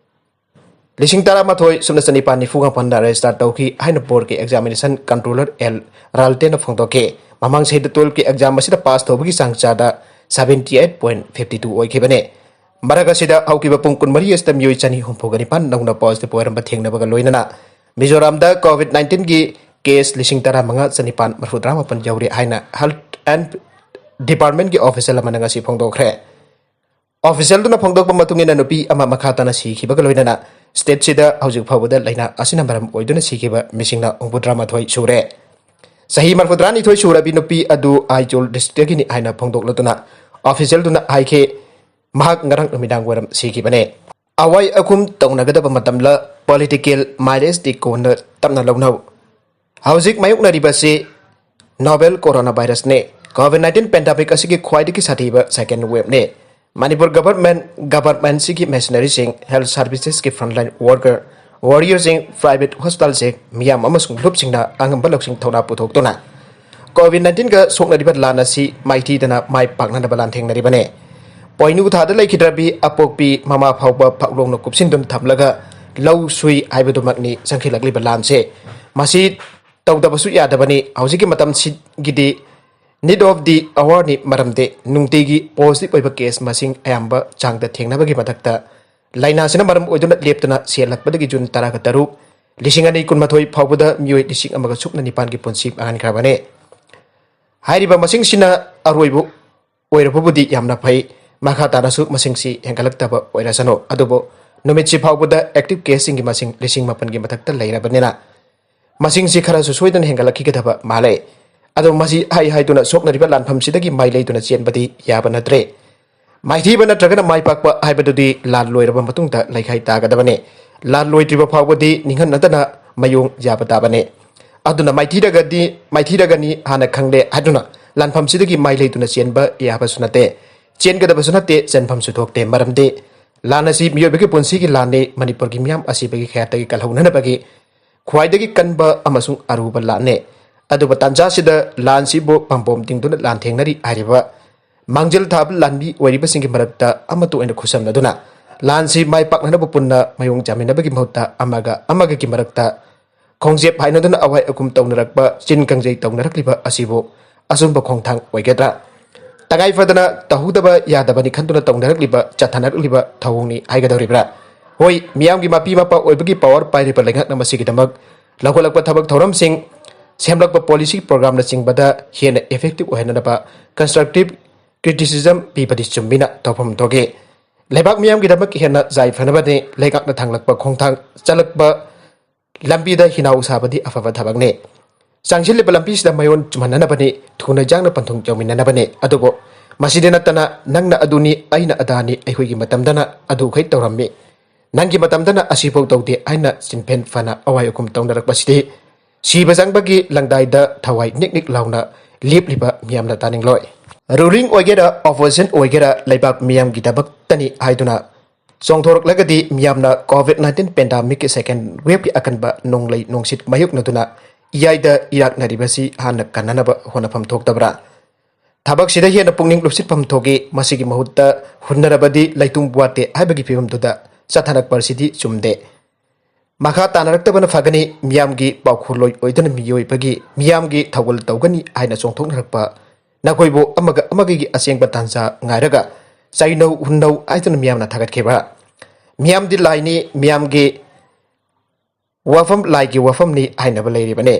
ꯂꯤꯁꯤꯡ ꯇꯔꯥꯃꯥꯊꯣꯏ ꯁꯨꯞꯅ ꯆꯅꯤꯄꯥꯟ ꯅꯤꯐꯨ ꯃꯥꯄꯟꯅ register ꯇꯧꯈꯤ ꯍꯥꯏꯅ board-ꯀꯤ examination controller ꯑꯦꯜ ꯔꯥꯜꯇꯦꯅ ꯐꯣꯡꯗꯣꯛꯈꯤ꯫ ꯃꯃꯥꯡ ꯆꯍꯤꯗ twelve-ꯀꯤ exam ꯑꯁꯤꯗ pass ꯇꯧꯕꯒꯤ ꯆꯥꯡ ꯆꯥꯗ seventy eight point fifty two ꯑꯣꯏꯈꯤꯕꯅꯤ꯫ ꯃꯔꯛ ꯑꯁꯤꯗ ꯍꯧꯈꯤꯕ ꯄꯨꯡ ꯀꯨꯟꯃꯔꯤ ꯑꯁꯤꯗ ꯃꯤꯑꯣꯏ ꯆꯅꯤ ꯍꯨꯝꯐꯨꯒ ꯅꯤꯄꯥꯟ ꯅꯧꯅ positive ꯑꯣꯏꯔꯝꯕ ꯊꯦꯡꯅꯕꯒ ꯂꯣꯏꯅꯅ ꯃꯤꯖꯣꯔꯥꯝꯗ COVID nineteen-ꯒꯤ case ꯂꯤꯁꯤꯡ ꯇꯔꯥꯃꯉꯥ ꯆꯅꯤꯄꯥꯟ ꯃꯔꯤꯐꯨꯇꯔꯥ ꯃꯥꯄꯟ ꯌꯧꯔꯦ ꯍꯥꯏꯅ Health and Department-ꯀꯤ official ꯑꯃꯅ ꯉꯁꯤ ꯐꯣꯡꯗꯣꯛꯈ꯭ꯔꯦ꯫ Official-ꯗꯨꯅ ꯐꯣꯡꯗꯣꯛꯄ ꯃꯇꯨꯡ ꯏꯟꯅ, ꯅꯨꯄꯤ ꯑꯃ ꯃꯈꯥ ꯇꯥꯅ ꯁꯤꯈꯤꯕꯒ ꯂꯣꯏꯅꯅ state-ꯁꯤꯗ ꯍꯧꯖꯤꯛ ꯐꯥꯎꯕꯗ ꯂꯥꯏꯅꯥ ꯑꯁꯤꯅ ꯃꯔꯝ ꯑꯣꯏꯗꯨꯅ ꯁꯤꯈꯤꯕ ꯃꯤꯁꯤꯡꯅ ꯍꯨꯝꯐꯨꯇꯔꯥ ꯃꯥꯊꯣꯏ ꯁꯨꯔꯦ꯫ ꯆꯍꯤ ꯃꯔꯤꯐꯨꯇꯔꯥꯅꯤꯊꯣꯏ ꯁꯨꯔꯕꯤ ꯅꯨꯄꯤ ꯑꯗꯨ ꯑꯥꯏꯖꯣꯜ district-ꯇꯒꯤꯅꯤ ꯍꯥꯏꯅ ꯐꯣꯡꯗꯣꯛꯂꯗꯨꯅ, ꯑꯣꯐꯤꯁꯤꯌꯦꯜꯗꯨꯅ ꯍꯥꯏꯈꯤ꯫ ꯃꯍꯥꯛ ꯉꯔꯥꯡ ꯅꯨꯃꯤꯗꯥꯡ ꯋꯥꯏꯔꯝ ꯁꯤꯈꯤꯕꯅꯦ꯫ ꯑꯋꯥꯏ ꯑꯈꯨꯝ ꯇꯧꯅꯒꯗꯕ ꯃꯇꯝꯗ political mileageꯇꯤ ꯀꯣꯟꯅ ꯇꯞꯅ ꯂꯧꯅꯧ꯫ ꯍꯧꯖꯤꯛ ꯃꯥꯌꯣꯛꯅꯔꯤꯕꯁꯤ novel coronavirusꯅꯤ꯫ COVID nineteen pandemic ꯑꯁꯤꯒꯤ ꯈ꯭ꯋꯥꯏꯗꯒꯤ ꯁꯥꯊꯤꯕ second waveꯅꯤ꯫ Manipur government, governmentꯁꯤꯒꯤ machineryꯁꯤꯡ, health servicesꯀꯤ frontline worker, warriorꯁꯤꯡ, private hospitalꯁꯤꯡ, ꯃꯤꯌꯥꯝ ꯑꯃꯁꯨꯡ ꯂꯨꯞꯁꯤꯡꯅ ꯑꯉꯝꯕ ꯂꯧꯁꯤꯡ ꯊꯧꯅꯥ ꯄꯨꯊꯣꯛꯇꯨꯅ COVID nineteenꯒ ꯁꯣꯛꯅꯔꯤꯕ ꯂꯥꯟ ꯑꯁꯤ ꯃꯥꯏꯊꯤꯗꯅ ꯃꯥꯏ ꯄꯥꯛꯅꯅꯕ ꯂꯥꯟꯊꯦꯡꯅꯔꯤꯕꯅꯤ꯫ ꯄꯣꯏꯅꯨ ꯊꯥꯗ ꯂꯩꯈꯤꯗ꯭ꯔꯕꯤ ꯑꯄꯣꯛꯄꯤ ꯃꯃꯥ ꯐꯥꯎꯕ ꯐꯛꯂꯣꯡꯅ ꯀꯨꯞꯁꯤꯟꯗꯨꯅ ꯊꯝꯂꯒ ꯂꯧ ꯁꯨꯏ ꯍꯥꯏꯕꯗꯨꯃꯛꯅꯤ ꯆꯪꯁꯤꯜꯂꯛꯂꯤꯕ ꯂꯥꯟꯁꯦ꯫ ꯃꯁꯤ ꯇꯧꯗꯕꯁꯨ ꯌꯥꯗꯕꯅꯤ꯫ ꯍꯧꯖꯤꯛꯀꯤ ꯃꯇꯝꯁꯤꯒꯤꯗꯤ need of the hourꯅꯤ, ꯃꯔꯝꯗꯤ ꯅꯨꯡꯇꯤꯒꯤ positive ꯑꯣꯏꯕ case ꯃꯁꯤꯡ ꯑꯌꯥꯝꯕ ꯆꯥꯡꯗ ꯊꯦꯡꯅꯕꯒꯤ ꯃꯊꯛꯇ, ꯂꯥꯏꯅꯥꯁꯤꯅ ꯃꯔꯝ ꯑꯣꯏꯗꯨꯅ ꯂꯦꯞꯇꯅ ꯁꯤꯍꯜꯂꯛꯄꯗꯒꯤ ꯖꯨꯟ ꯇꯔꯥꯒ ꯇꯔꯨꯛ, ꯂꯤꯁꯤꯡ ꯑꯅꯤ ꯀꯨꯟꯃꯥꯊꯣꯏ ꯐꯥꯎꯕꯗ ꯃꯤꯑꯣꯏ ꯂꯤꯁꯤꯡ ꯑꯃꯒ ꯁꯨꯞꯅ ꯅꯤꯄꯥꯟꯒꯤ ꯄꯨꯟꯁꯤ ꯃꯥꯡꯍꯟꯈ꯭ꯔꯕꯅꯤ꯫ ꯍꯥꯏꯔꯤꯕ ꯃꯁꯤꯡꯁꯤꯅ ꯑꯔꯣꯏꯕ ꯑꯣꯏꯔꯕꯕꯨꯗꯤ ꯌꯥꯝꯅ ꯐꯩ, ꯃꯈꯥ ꯇꯥꯅꯁꯨ ꯃꯁꯤꯡꯁꯤ ꯍꯦꯟꯒꯠꯂꯛꯇꯕ ꯑꯣꯏꯔꯁꯅꯨ꯫ ꯑꯗꯨꯕꯨ ꯅꯨꯃꯤꯠꯁꯤ ꯐꯥꯎꯕꯗ active caseꯁꯤꯡꯒꯤ ꯃꯁꯤꯡ ꯂꯤꯁꯤꯡ ꯃꯥꯄꯟꯒꯤ ꯃꯊꯛꯇ ꯂꯩꯔꯕꯅꯤꯅ, ꯃꯁꯤꯡꯁꯤ ꯈꯔꯁꯨ ꯁꯣꯏꯗꯅ ꯍꯦꯟꯒꯠꯂꯛꯈꯤꯒꯗꯕ ꯃꯥꯜꯂꯦ꯫ ꯑꯗꯣ ꯃꯁꯤ ꯍꯥꯏ ꯍꯥꯏꯗꯨꯅ ꯁꯣꯛꯅꯔꯤꯕ ꯂꯥꯟꯐꯝꯁꯤꯗꯒꯤ ꯃꯥꯏ ꯂꯩꯗꯨꯅ ꯆꯦꯟꯕꯗꯤ ꯌꯥꯕ ꯅꯠꯇ꯭ꯔꯦ꯫ ꯃꯥꯏꯊꯤꯕ ꯅꯠꯇ꯭ꯔꯒꯅ ꯃꯥꯏ ꯄꯥꯛꯄ ꯍꯥꯏꯕꯗꯨꯗꯤ ꯂꯥꯟ ꯂꯣꯏꯔꯕ ꯃꯇꯨꯡꯗ ꯂꯩꯈꯥꯏ ꯇꯥꯒꯗꯕꯅꯤ꯫ ꯂꯥꯟ ꯂꯣꯏꯗ꯭ꯔꯤꯕ ꯐꯥꯎꯕꯗꯤ ꯅꯤꯡꯍꯟꯅꯗꯅ ꯃꯌꯣꯡ ꯌꯥꯕ ꯇꯥꯕꯅꯤ꯫ ꯑꯗꯨꯅ ꯃꯥꯏꯊꯤꯔꯒꯗꯤ, ꯃꯥꯏꯊꯤꯔꯒꯅꯤ ꯍꯥꯟꯅ ꯈꯪꯂꯦ ꯍꯥꯏꯗꯨꯅ ꯂꯥꯟꯐꯝꯁꯤꯗꯒꯤ ꯃꯥꯏ ꯂꯩꯗꯨꯅ ꯆꯦꯟꯕ ꯌꯥꯕꯁꯨ ꯅꯠꯇꯦ, ꯆꯦꯟꯒꯗꯕꯁꯨ ꯅꯠꯇꯦ, ꯆꯦꯟꯐꯝꯁꯨ ꯊꯣꯛꯇꯦ꯫ ꯃꯔꯝꯗꯤ ꯂꯥꯟ ꯑꯁꯤ ꯃꯤꯑꯣꯏꯕꯒꯤ ꯄꯨꯟꯁꯤꯒꯤ ꯂꯥꯟꯅꯤ, ꯃꯅꯤꯄꯨꯔꯒꯤ ꯃꯤꯌꯥꯝ ꯑꯁꯤꯕꯒꯤ ꯀꯌꯥꯠꯇꯒꯤ ꯀꯜꯍꯧꯅꯅꯕꯒꯤ ꯈ꯭ꯋꯥꯏꯗꯒꯤ ꯀꯟꯕ ꯑꯃꯁꯨꯡ ꯑꯔꯨꯕ ꯂꯥꯟꯅꯤ꯫ ꯑꯗꯨꯕꯨ ꯇꯥꯟꯖꯥꯁꯤꯗ ꯂꯥꯟꯁꯤꯕꯨ ꯄꯥꯝꯕꯣꯝ ꯇꯤꯡꯗꯨꯅ ꯂꯥꯟꯊꯦꯡꯅꯔꯤ ꯍꯥꯏꯔꯤꯕ ꯃꯥꯡꯖꯤꯜ ꯊꯥꯕ ꯂꯥꯟꯃꯤ ꯑꯣꯏꯔꯤꯕꯁꯤꯡꯒꯤ ꯃꯔꯛꯇ ꯑꯃꯠꯇ ꯑꯣꯏꯅ ꯈꯨꯠꯁꯝꯅꯗꯨꯅ ꯂꯥꯟꯁꯤ ꯃꯥꯏ ꯄꯥꯛꯅꯅꯕ ꯄꯨꯟꯅ ꯃꯌꯣꯡ ꯆꯥꯃꯤꯟꯅꯕꯒꯤ ꯃꯍꯨꯠꯇ ꯑꯃꯒ ꯑꯃꯒꯒꯤ ꯃꯔꯛꯇ ꯈꯣꯡꯖꯦꯞ ꯍꯥꯏꯅꯗꯨꯅ ꯑꯋꯥꯏ ꯑꯀꯨꯝ ꯇꯧꯅꯔꯛꯄ, ꯆꯤꯟ ꯀꯥꯡꯖꯩ ꯇꯧꯅꯔꯛꯂꯤꯕ ꯑꯁꯤꯕꯨ ꯑꯆꯨꯝꯕ ꯈꯣꯡꯊꯥꯡ ꯑꯣꯏꯒꯗ꯭ꯔꯥ? ꯇꯉꯥꯏ ꯐꯗꯅ ꯇꯧꯍꯧꯗꯕ ꯌꯥꯗꯕꯅꯤ ꯈꯟꯗꯨꯅ ꯇꯧꯅꯔꯛꯂꯤꯕ, ꯆꯠꯊꯅꯔꯛꯂꯤꯕ ꯊꯧꯑꯣꯡꯅꯤ ꯍꯥꯏꯒꯗꯧꯔꯤꯕ꯭ꯔꯥ? ꯍꯣꯏ, ꯃꯤꯌꯥꯝꯒꯤ ꯃꯄꯤ ꯃꯄꯥ ꯑꯣꯏꯕꯒꯤ power ꯄꯥꯏꯔꯤꯕ ꯂꯩꯉꯥꯛꯅ ꯃꯁꯤꯒꯤꯗꯃꯛ ꯂꯧꯈꯠꯂꯛꯄ ꯊꯕꯛ ꯊꯧꯔꯝꯁꯤꯡ, ꯁꯦꯝꯂꯛꯄ policy programꯅꯆꯤꯡꯕꯗ ꯍꯦꯟꯅ effective ꯑꯣꯏꯍꯟꯅꯕ constructive criticism ꯄꯤꯕꯗꯤ ꯆꯨꯝꯃꯤꯅ ꯇꯧꯐꯝ ꯊꯣꯛꯏ꯫ ꯂꯩꯕꯥꯛ ꯃꯤꯌꯥꯝꯒꯤꯗꯃꯛ ꯍꯦꯟꯅ ꯌꯥꯏꯐꯅꯕꯅꯤ ꯂꯩꯉꯥꯛꯅ ꯊꯥꯡꯂꯛꯄ ꯈꯣꯡꯊꯥꯡ, ꯆꯠꯂꯛꯄ ꯂꯝꯕꯤꯗ ꯍꯤꯅꯥꯎ ꯁꯥꯕꯗꯤ ꯑꯐꯕ ꯊꯕꯛꯅꯤ꯫ ꯆꯪꯁꯤꯜꯂꯤꯕ ꯂꯝꯕꯤꯁꯤꯗ ꯃꯌꯣꯟ ꯆꯨꯝꯍꯟꯅꯅꯕꯅꯤ, ꯊꯨꯅ ꯌꯥꯡꯅ ꯄꯟꯊꯨꯡ ꯌꯧꯃꯤꯟꯅꯅꯕꯅꯤ꯫ ꯑꯗꯨꯕꯨ ꯃꯁꯤꯗ ꯅꯠꯇꯅ ꯅꯪꯅ ꯑꯗꯨꯅꯤ, ꯑꯩꯅ ꯑꯗꯥꯅꯤ, ꯑꯩꯈꯣꯏꯒꯤ ꯃꯇꯝꯗꯅ ꯑꯗꯨꯈꯩ ꯇꯧꯔꯝꯃꯤ, ꯅꯪꯒꯤ ꯃꯇꯝꯗꯅ ꯑꯁꯤꯐꯥꯎ ꯇꯧꯗꯦ ꯍꯥꯏꯅ ꯆꯤꯟꯐꯦꯟ ꯐꯅ ꯑꯋꯥꯏ ꯑꯈꯨꯝ ꯇꯧꯅꯔꯛꯄꯁꯤꯗꯤ ꯁꯤꯕ ꯆꯪꯕꯒꯤ ꯂꯪꯗꯥꯏꯗ ꯊꯋꯥꯏ ꯅꯤꯛ ꯅꯤꯛ ꯂꯥꯎꯅ ꯂꯦꯞꯂꯤꯕ ꯃꯤꯌꯥꯝꯅ ꯇꯥꯅꯤꯡꯂꯣꯏ꯫ ꯔꯨꯂꯤꯡ ꯑꯣꯏꯒꯦꯔꯥ, ꯑꯣꯄꯣꯖꯤꯁꯟ ꯑꯣꯏꯒꯦꯔꯥ, ꯂꯩꯕꯥꯛ ꯃꯤꯌꯥꯝꯒꯤꯗꯃꯛꯇꯅꯤ ꯍꯥꯏꯗꯨꯅ ꯆꯣꯡꯊꯣꯔꯛꯂꯒꯗꯤ ꯃꯤꯌꯥꯝꯅ ꯀꯣꯚꯤꯗ ꯅꯥꯏꯟꯇꯤꯟ ꯄꯦꯟꯗꯥꯃꯤꯛꯀꯤ ꯁꯦꯀꯦꯟ ꯋꯦꯕꯀꯤ ꯑꯀꯟꯕ ꯅꯣꯡꯂꯩ ꯅꯨꯡꯁꯤꯠ ꯃꯥꯌꯣꯛꯅꯗꯨꯅ ꯏꯌꯥꯏꯗ ꯏꯔꯥꯛꯅꯔꯤꯕꯁꯤ ꯍꯥꯟꯅ ꯀꯟꯅꯅꯕ ꯍꯣꯠꯅꯐꯝ ꯊꯣꯛꯇꯕ꯭ꯔꯥ? ꯊꯕꯛꯁꯤꯗ ꯍꯦꯟꯅ ꯄꯨꯛꯅꯤꯡ ꯂꯨꯞꯁꯤꯠꯐꯝ ꯊꯣꯛꯏ꯫ ꯃꯁꯤꯒꯤ ꯃꯍꯨꯠꯇ ꯍꯨꯟꯅꯔꯕꯗꯤ ꯂꯩꯇꯨꯝ ꯋꯥꯠꯇꯦ ꯍꯥꯏꯕꯒꯤ ꯐꯤꯕꯝꯗꯨꯗ ꯆꯠꯊꯔꯛꯄ ꯑꯁꯤꯗꯤ ꯆꯨꯝꯗꯦ꯫ ꯃꯈꯥ ꯇꯥꯅꯔꯛꯇꯕꯅ ꯐꯒꯅꯤ꯫ ꯃꯤꯌꯥꯝꯒꯤ ꯄꯥꯎꯈꯣꯜꯂꯣꯏ ꯑꯣꯏꯗꯨꯅ ꯃꯤꯑꯣꯏꯕꯒꯤ, ꯃꯤꯌꯥꯝꯒꯤ ꯊꯧꯒꯜ ꯇꯧꯒꯅꯤ ꯍꯥꯏꯅ ꯆꯣꯡꯊꯣꯛꯅꯔꯛꯄ ꯅꯈꯣꯏꯕꯨ ꯑꯃꯒ ꯑꯃꯒꯒꯤ ꯑꯁꯦꯡꯕ ꯇꯥꯟꯖꯥ ꯉꯥꯏꯔꯒ ꯆꯩꯅꯧ ꯍꯨꯟꯅꯧ ꯍꯥꯏꯗꯨꯅ ꯃꯤꯌꯥꯝꯅ ꯊꯥꯒꯠꯈꯤꯕ꯫ ꯃꯤꯌꯥꯝꯗꯤ ꯂꯥꯏꯅꯤ, ꯃꯤꯌꯥꯝꯒꯤ ꯋꯥꯐꯝ ꯂꯥꯏꯒꯤ ꯋꯥꯐꯝꯅꯤ ꯍꯥꯏꯅꯕ ꯂꯩꯔꯤꯕꯅꯤ꯫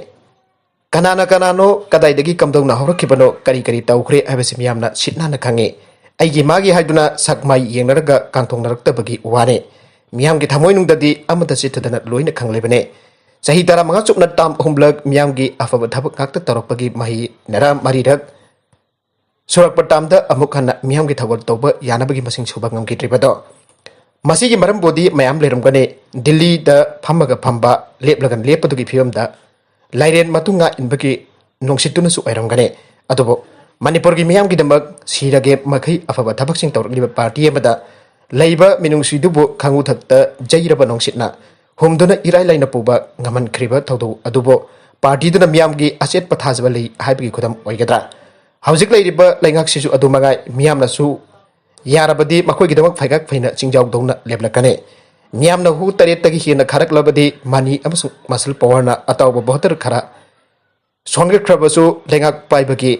ꯀꯅꯥꯅ ꯀꯅꯥꯅꯣ, ꯀꯗꯥꯏꯗꯒꯤ ꯀꯝꯗꯧꯅ ꯍꯧꯔꯛꯈꯤꯕꯅꯣ, ꯀꯔꯤ ꯀꯔꯤ ꯇꯧꯈ꯭ꯔꯦ ꯍꯥꯏꯕꯁꯤ ꯃꯤꯌꯥꯝꯅ ꯁꯤꯠ ꯅꯥꯟꯅ ꯈꯪꯉꯤ꯫ ꯑꯩꯒꯤ ꯃꯥꯒꯤ ꯍꯥꯏꯗꯨꯅ ꯁꯛ ꯃꯥꯏ ꯌꯦꯡꯅꯔꯒ ꯀꯥꯡꯊꯣꯛꯅꯔꯛꯇꯕꯒꯤ ꯋꯥꯅꯤ꯫ ꯃꯤꯌꯥꯝꯒꯤ ꯊꯃꯣꯏꯅꯨꯡꯗꯗꯤ ꯑꯃꯠꯇ ꯆꯤꯠꯊꯗꯅ ꯂꯣꯏꯅ ꯈꯪꯂꯤꯕꯅꯤ꯫ ꯆꯍꯤ ꯇꯔꯥꯃꯉꯥ ꯆꯨꯞꯅ ꯇꯥꯝ ꯑꯍꯨꯝꯂꯛ ꯃꯤꯌꯥꯝꯒꯤ ꯑꯐꯕ ꯊꯕꯛ ꯉꯥꯛꯇ ꯇꯧꯔꯛꯄꯒꯤ ꯃꯍꯩꯅꯔ ꯃꯔꯤꯔꯛ ꯁꯨꯔꯛꯄ ꯇꯥꯝꯗ ꯑꯃꯨꯛ ꯍꯟꯅ ꯃꯤꯌꯥꯝꯒꯤ ꯊꯧꯒꯜ ꯇꯧꯕ ꯌꯥꯅꯕꯒꯤ ꯃꯁꯤꯡ ꯁꯨꯕ ꯉꯝꯈꯤꯗ꯭ꯔꯤꯕꯗꯣ꯫ ꯃꯁꯤꯒꯤ ꯃꯔꯝꯕꯨꯗꯤ ꯃꯌꯥꯝ ꯂꯩꯔꯝꯒꯅꯤ꯫ ꯗꯤꯜꯂꯤꯗ ꯐꯝꯃꯒ ꯐꯝꯕ, ꯂꯦꯞꯂꯒ ꯂꯦꯞꯄꯗꯨꯒꯤ ꯐꯤꯕꯝꯗ ꯂꯥꯏꯔꯦꯟ ꯃꯇꯨꯡ ꯉꯥꯛ ꯏꯟꯕꯒꯤ ꯅꯨꯡꯁꯤꯠꯇꯨꯅꯁꯨ ꯑꯣꯏꯔꯝꯒꯅꯤ꯫ ꯑꯗꯨꯕꯨ ꯃꯅꯤꯄꯨꯔꯒꯤ ꯃꯤꯌꯥꯝꯒꯤꯗꯃꯛ ꯁꯤꯔꯒꯦ ꯃꯈꯩ ꯑꯐꯕ ꯊꯕꯛꯁꯤꯡ ꯇꯧꯔꯛꯂꯤꯕ ꯄꯥꯔꯇꯤ ꯑꯃꯗ ꯂꯩꯕ ꯃꯤꯅꯨꯡꯁꯤꯗꯨꯕꯨ ꯈꯪꯉꯨꯊꯛꯇ ꯖꯩꯔꯕ ꯅꯨꯡꯁꯤꯠꯅ ꯍꯨꯝꯗꯨꯅ ꯏꯔꯥꯏ ꯂꯥꯏꯅ ꯄꯨꯕ ꯉꯝꯍꯟꯈ꯭ꯔꯤꯕ ꯊꯧꯗꯣꯛ ꯑꯗꯨꯕꯨ ꯄꯥꯔꯇꯤꯗꯨꯅ ꯃꯤꯌꯥꯝꯒꯤ ꯑꯆꯦꯠꯄ ꯊꯥꯖꯕ ꯂꯩ ꯍꯥꯏꯕꯒꯤ ꯈꯨꯗꯝ ꯑꯣꯏꯒꯗ꯭ꯔꯥ? ꯍꯧꯖꯤꯛ ꯂꯩꯔꯤꯕ ꯂꯩꯉꯥꯛꯁꯤꯁꯨ ꯑꯗꯨ ꯃꯉꯥꯏ꯫ ꯃꯤꯌꯥꯝꯅꯁꯨ ꯌꯥꯔꯕꯗꯤ ꯃꯈꯣꯏꯒꯤꯗꯃꯛ ꯐꯩꯒꯥꯛ ꯐꯩꯅ ꯆꯤꯡꯖꯥꯎꯗꯧꯅ ꯂꯦꯞꯂꯛꯀꯅꯤ꯫ ꯃꯤꯌꯥꯝꯅ ꯍꯨ ꯇꯔꯦꯠꯇꯒꯤ ꯍꯦꯟꯅ ꯈꯥꯔꯛꯂꯕꯗꯤ ꯃꯅꯤ ꯑꯃꯁꯨꯡ ꯃꯁꯜ ꯄꯋꯥꯔꯅ ꯑꯇꯥꯎꯕ ꯚꯣꯇꯔ ꯈꯔ ꯁꯣꯟꯒꯠꯈ꯭ꯔꯕꯁꯨ ꯂꯩꯉꯥꯛ ꯄꯥꯏꯕꯒꯤ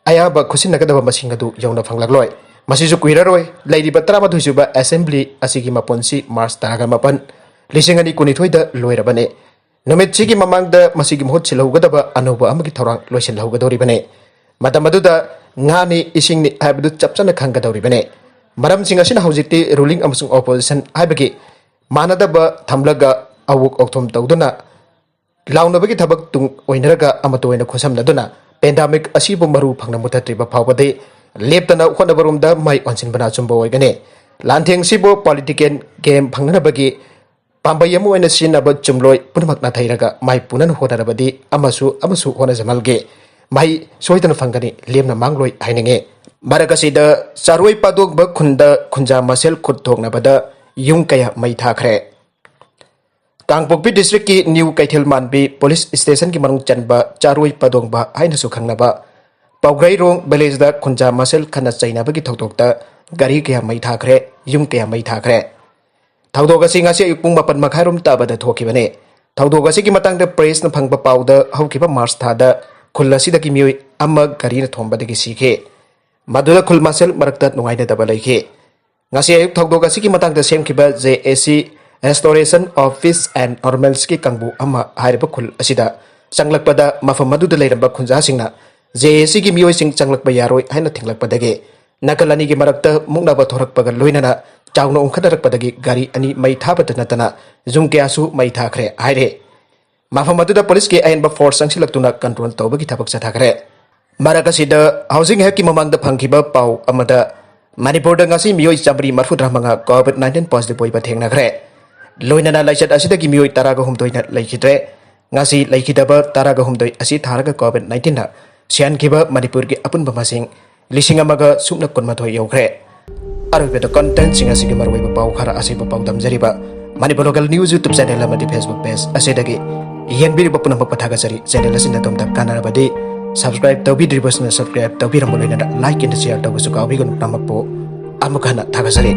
ꯑꯌꯥꯕ ꯈꯨꯠꯁꯤꯟꯅꯒꯗꯕ ꯃꯁꯤꯡ ꯑꯗꯨ ꯌꯧꯅ ꯐꯪꯂꯛꯂꯣꯏ꯫ ꯃꯁꯤꯁꯨ ꯀꯨꯏꯔꯔꯣꯏ꯫ ꯂꯩꯔꯤꯕ ꯇꯔꯥꯃꯥꯊꯣꯏ ꯁꯨꯕ ꯑꯦꯁꯦꯝꯕ꯭ꯂꯤ ꯑꯁꯤꯒꯤ ꯃꯄꯨꯟꯁꯤ ꯃꯥꯔꯆ ꯇꯔꯥꯒ ꯃꯥꯄꯟ, ꯂꯤꯁꯤꯡ ꯑꯅꯤ ꯀꯨꯟꯅꯤꯊꯣꯏꯗ ꯂꯣꯏꯔꯕꯅꯤ꯫ ꯅꯨꯃꯤꯠꯁꯤꯒꯤ ꯃꯃꯥꯡꯗ ꯃꯁꯤꯒꯤ ꯃꯍꯨꯠ ꯁꯤꯜꯍꯧꯒꯗꯕ ꯑꯅꯧꯕ ꯑꯃꯒꯤ ꯊꯧꯔꯥꯡ ꯂꯣꯏꯁꯤꯜꯍꯧꯒꯗꯧꯔꯤꯕꯅꯤ꯫ ꯃꯇꯝ ꯑꯗꯨꯗ ꯉꯥꯅꯤ ꯏꯁꯤꯡꯅꯤ ꯍꯥꯏꯕꯗꯨ ꯆꯞ ꯆꯥꯅ ꯈꯪꯒꯗꯧꯔꯤꯕꯅꯤ꯫ ꯃꯔꯝꯁꯤꯡ ꯑꯁꯤꯅ ꯍꯧꯖꯤꯛꯇꯤ ꯔꯨꯂꯤꯡ ꯑꯃꯁꯨꯡ ꯑꯣꯄꯣꯖꯤꯁꯟ ꯍꯥꯏꯕꯒꯤ ꯃꯥꯟꯅꯗꯕ ꯊꯝꯂꯒ ꯑꯋꯣꯛ ꯑꯣꯛꯊꯣꯝ ꯇꯧꯗꯨꯅ ꯂꯥꯎꯅꯕꯒꯤ ꯊꯕꯛ ꯇꯨꯡ ꯑꯣꯏꯅꯔꯒ ꯑꯃꯠꯇ ꯑꯣꯏꯅ ꯈꯨꯠꯁꯝꯅꯗꯨꯅ ꯄꯦꯟꯗꯥꯃꯤꯛ ꯑꯁꯤꯕꯨ ꯃꯔꯨ ꯐꯪꯅ ꯃꯨꯊꯠꯇ꯭ꯔꯤꯕ ꯐꯥꯎꯕꯗꯤ ꯂꯦꯞꯇꯅ ꯍꯣꯠꯅꯕꯔꯣꯝꯗ ꯃꯥꯏ ꯑꯣꯟꯁꯤꯟꯕꯅ ꯑꯆꯨꯝꯕ ꯑꯣꯏꯒꯅꯤ꯫ ꯂꯥꯟꯊꯦꯡꯁꯤꯕꯨ political gain ꯐꯪꯅꯅꯕꯒꯤ ꯄꯥꯝꯕꯩ ꯑꯃ ꯑꯣꯏꯅ ꯁꯤꯖꯤꯟꯅꯕ ꯆꯨꯝꯂꯣꯏ ꯄꯨꯝꯅꯃꯛ ꯅꯥꯊꯩꯔꯒ ꯃꯥꯏ ꯄꯨꯅꯅ ꯍꯣꯠꯅꯔꯕꯗꯤ ꯑꯃꯁꯨ ꯑꯃꯁꯨ ꯍꯣꯠꯅꯖꯃꯜꯒꯦ ꯃꯍꯩ ꯁꯣꯏꯗꯅ ꯐꯪꯒꯅꯤ, ꯂꯦꯝꯅ ꯃꯥꯡꯂꯣꯏ ꯍꯥꯏꯅꯤꯡꯉꯤ꯫ ꯃꯔꯛ ꯑꯁꯤꯗ ꯆꯥꯔꯣꯏ ꯄꯥꯗꯣꯡꯕ ꯈꯨꯟꯗ ꯈꯨꯟꯖꯥ ꯃꯁꯦꯜ ꯈꯨꯠ ꯊꯣꯛꯅꯕꯗ ꯌꯨꯝ ꯀꯌꯥ ꯃꯩ ꯊꯥꯈ꯭ꯔꯦ꯫ ꯀꯥꯡꯄꯣꯛꯄꯤ districtꯀꯤ ꯅ꯭ꯌꯨ ꯀꯩꯊꯦꯜ ꯃꯥꯟꯕꯤ police stationꯒꯤ ꯃꯅꯨꯡ ꯆꯟꯕ ꯆꯥꯔꯣꯏ ꯄꯥꯗꯣꯡꯕ ꯍꯥꯏꯅꯁꯨ ꯈꯪꯅꯕ ꯄꯥꯎꯒ꯭ꯔꯩꯔꯣꯡ villageꯗ ꯈꯨꯟꯖꯥ ꯃꯁꯦꯜ ꯈꯠꯅ ꯆꯩꯅꯕꯒꯤ ꯊꯧꯗꯣꯛꯇ ꯒꯥꯔꯤ ꯀꯌꯥ ꯃꯩ ꯊꯥꯈ꯭ꯔꯦ, ꯌꯨꯝ ꯀꯌꯥ ꯃꯩ ꯊꯥꯈ꯭ꯔꯦ꯫ ꯊꯧꯗꯣꯛ ꯑꯁꯤ ꯉꯁꯤ ꯑꯌꯨꯛ ꯄꯨꯡ ꯃꯥꯄꯟ ꯃꯈꯥꯏꯔꯣꯝ ꯇꯥꯕꯗ ꯊꯣꯛꯈꯤꯕꯅꯤ꯫ ꯊꯧꯗꯣꯛ ꯑꯁꯤꯒꯤ ꯃꯇꯥꯡꯗ pressꯅ ꯐꯪꯕ ꯄꯥꯎꯗ ꯍꯧꯈꯤꯕ March ꯊꯥꯗ ꯈꯨꯜ ꯑꯁꯤꯗꯒꯤ ꯃꯤꯑꯣꯏ ꯑꯃ ꯒꯥꯔꯤꯅ ꯊꯣꯝꯕꯗꯒꯤ ꯁꯤꯈꯤ꯫ ꯃꯗꯨꯗ ꯈꯨꯜ ꯃꯁꯦꯜ ꯃꯔꯛꯇ ꯅꯨꯡꯉꯥꯏꯅꯗꯕ ꯂꯩꯈꯤ꯫ ꯉꯁꯤ ꯑꯌꯨꯛ ꯊꯧꯗꯣꯛ ꯑꯁꯤꯒꯤ ꯃꯇꯥꯡꯗ ꯁꯦꯝꯈꯤꯕ J A C Restoration of Peace and Normalcyꯒꯤ ꯀꯥꯡꯕꯨ ꯑꯃ ꯍꯥꯏꯔꯤꯕ ꯈꯨꯜ ꯑꯁꯤꯗ ꯆꯪꯂꯛꯄꯗ ꯃꯐꯝ ꯑꯗꯨꯗ ꯂꯩꯔꯝꯕ ꯈꯨꯟꯖꯥꯁꯤꯡꯅ J A Cꯒꯤ ꯃꯤꯑꯣꯏꯁꯤꯡ ꯆꯪꯂꯛꯄ ꯌꯥꯔꯣꯏ ꯍꯥꯏꯅ ꯊꯤꯡꯂꯛꯄꯗꯒꯤ ꯅꯥꯀꯜ ꯑꯅꯤꯒꯤ ꯃꯔꯛꯇ ꯃꯨꯛꯅꯕ ꯊꯣꯔꯛꯄꯒ ꯂꯣꯏꯅꯅ ꯆꯥꯎꯅ ꯎꯪꯈꯠꯅꯔꯛꯄꯗꯒꯤ ꯒꯥꯔꯤ ꯑꯅꯤ ꯃꯩ ꯊꯥꯕꯇ ꯅꯠꯇꯅ ꯌꯨꯝ ꯀꯌꯥꯁꯨ ꯃꯩ ꯊꯥꯈ꯭ꯔꯦ ꯍꯥꯏꯔꯤ꯫ ꯃꯐꯝ ꯑꯗꯨꯗ policeꯀꯤ ꯑꯍꯦꯟꯕ force ꯆꯪꯁꯤꯜꯂꯛꯇꯨꯅ control ꯇꯧꯕꯒꯤ ꯊꯕꯛ ꯆꯠꯊꯈ꯭ꯔꯦ꯫ ꯃꯔꯛ ꯑꯁꯤꯗ ꯍꯧꯖꯤꯛ ꯉꯥꯏꯍꯥꯛꯀꯤ ꯃꯃꯥꯡꯗ ꯐꯪꯈꯤꯕ ꯄꯥꯎ ꯑꯃꯗ ꯃꯅꯤꯄꯨꯔꯗ ꯉꯁꯤ ꯃꯤꯑꯣꯏ ꯆꯥꯃꯔꯤ ꯃꯔꯐꯨꯇꯔꯥ ꯃꯉꯥ COVID nineteen positive ꯑꯣꯏꯕ ꯊꯦꯡꯅꯈ꯭ꯔꯦ꯫ ꯂꯣꯏꯅꯅ ꯂꯥꯏꯆꯠ ꯑꯁꯤꯗꯒꯤ ꯃꯤꯑꯣꯏ ꯇꯔꯥꯒ ꯍꯨꯝꯗꯣꯏꯅ ꯂꯩꯈꯤꯗ꯭ꯔꯦ꯫ ꯉꯁꯤ ꯂꯩꯈꯤꯗꯕ ꯇꯔꯥꯒ ꯍꯨꯝꯗꯣꯏ ꯑꯁꯤ ꯊꯥꯔꯒ COVID nineteenꯅ ꯁꯤꯍꯟꯈꯤꯕ ꯃꯅꯤꯄꯨꯔꯒꯤ ꯑꯄꯨꯟꯕ ꯃꯁꯤꯡ ꯂꯤꯁꯤꯡ ꯑꯃꯒ ꯁꯨꯞꯅ ꯀꯨꯟꯃꯥꯊꯣꯏ ꯌꯧꯈ꯭ꯔꯦ꯫ ꯑꯔꯣꯏꯕꯗ contentꯁꯤꯡ ꯑꯁꯤꯒꯤ ꯃꯔꯨꯑꯣꯏꯕ ꯄꯥꯎ ꯈꯔ ꯑꯁꯤꯕꯨ ꯄꯥꯎꯗꯝꯖꯔꯤꯕ Manipur Local News YouTube channel ꯑꯃꯗꯤ Facebook page ꯑꯁꯤꯗꯒꯤ ꯌꯦꯡꯕꯤꯔꯤꯕ ꯄꯨꯝꯅꯃꯛꯄꯨ ꯊꯥꯒꯠꯆꯔꯤ꯫ Channel ꯑꯁꯤꯅ ꯑꯗꯣꯝꯗ ꯀꯥꯟꯅꯔꯕꯗꯤ subscribe ꯇꯧꯕꯤꯗ꯭ꯔꯤꯕꯁꯤꯡꯅ subscribe ꯇꯧꯕꯤꯔꯝꯕ ꯂꯣꯏꯅꯅ like and share ꯇꯧꯕꯁꯨ ꯀꯥꯎꯕꯤꯒꯅꯨ꯫ ꯄꯨꯝꯅꯃꯛꯄꯨ ꯑꯃꯨꯛ ꯍꯟꯅ ꯊꯥꯒꯠꯆꯔꯤ꯫